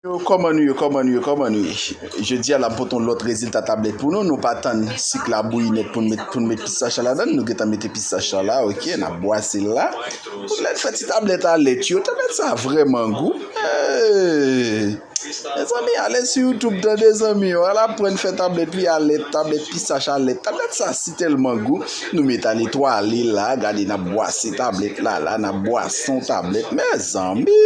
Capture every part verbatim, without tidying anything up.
Yo, kòman nou ye, kòman nou ye, kòman nou ye? Jodi a la, m pote yon lòt rezilta tablèt pou nou. Nou pa tann sik la bouyi nèt pou n met, pou n met pistach la ladan. Nou gentan mete pistach la la, oke, n ap bwase l la. Pou n lè fè ti tablèt a lèt yo. Tablèt sa vrèman gou. Hey! Mezanmi, ale sou YouTube, tande zanmi yo. Al aprann fè tablèt li a lèt, tablèt pistach a lèt. Tablèt sa si tèlman gou. Nou met al etwale la, gade n ap bwase tablèt la, la n ap bwase yon tablèt. Mezanmi,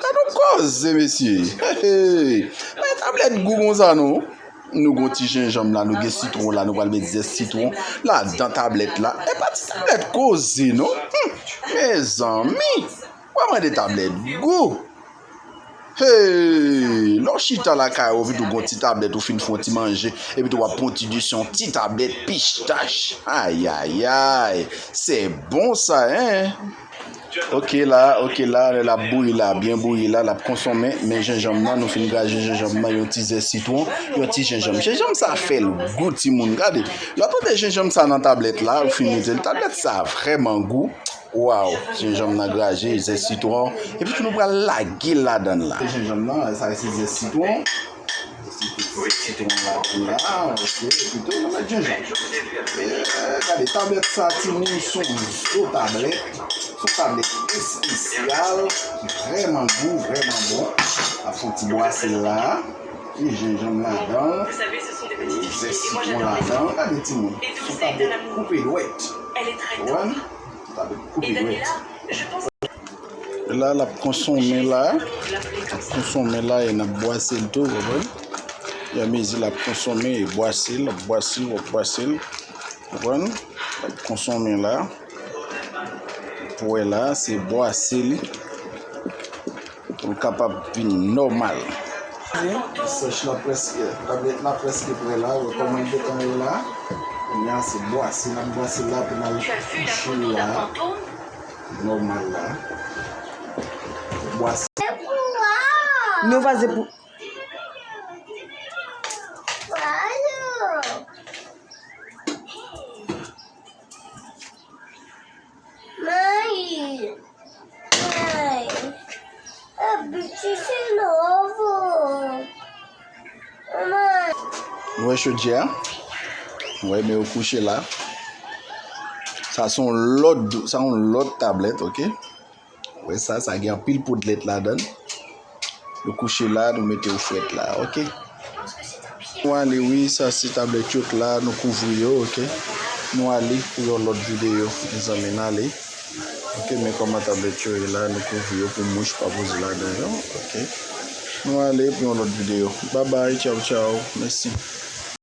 gade yon koze, mesye. Hey, hey. Men tablèt gou konsa non. Nou gon ti jenjanm la, nou gen sitwon la, nou pral met zès sitwon ladan tablèt la. E pa ti tablèt koze non. Hmm, mezanmi, w ap mande tablèt gou. Hey, lè w chita lakay ou, epi tou gon ti tablèt ou fin fè yon ti manje, epi tou w ap pran yon ti di sou yon ti tablèt pistach. Ayayay, se bon sa, hein? Oke la, oke la, lè l ap bouyi la, byen bouyi la, l ap konsonmen, men jenjanm nan, nou fin graje jenjanm nan, yon ti zès sitwon, yon ti jenjanm. Jenjanm sa fè l gou timoun, gade. Lè w tande jenjanm sa nan tablèt la, ou fin mete l, tablèt sa vrèman gou. Waw, jenjanm nan graje, zès sitwon. Epi tou nou pral lage l ladan l la. Jenjanm nan, sa se zès sitwon. Zès sitwon ladan l la, oke. Epi tou nou met jenjanm. E, gade, tablèt sa, timoun, se yon zo tablèt. Se yon tablèt espesyal, ki vrèman gou, vrèman bon. Ap fè yon ti bwase l la. Ti jenjanm ladan l. Zès sitwon ladan l. Gade, timoun. Se yon tablèt koupe dwèt. Ou konprann? Sa vle koupe dwèt. La, l ap konsonmen la. L ap konsonmen la e n ap bwase l tou, konprann? Ofimezi l ap konsonmen, e bwase l, l ap bwase l, w ap bwase l. Konprann? L ap konsonmen la. Pou wè la, se bwase li. Pou l kapab vin nòmal. Sèch la prèske, tablèt la prèske prè la, wè kòman l gentan ye la. Kounye a se bwase, n ap bwase la pou n al kouche la. Nòmal la. Bwase. Nou vaze pou. Mãe, mãe, abiti de novo. Mãe. Ou wè chodyè a? Ou wè, men yo kouche la. Sa se yon lòt, sa yon lòt tablèt, oke? Ou wè sa, sa gen anpil poudlèt ladan l. Nou kouche la, nou mete yo frèt la, oke? Nou ale wi, sa se tablèt yo k la, nou kouvri yo, oke? Nou ale pou yon lòt videyo, mezanmi, n ale. Oke, men kòman tablèt yo ye la, nou kouvri yo pou mouch pa poze ladan yo, oke? Nou ale pou yon lòt videyo. Babay, tchaw, tchaw, mèsi.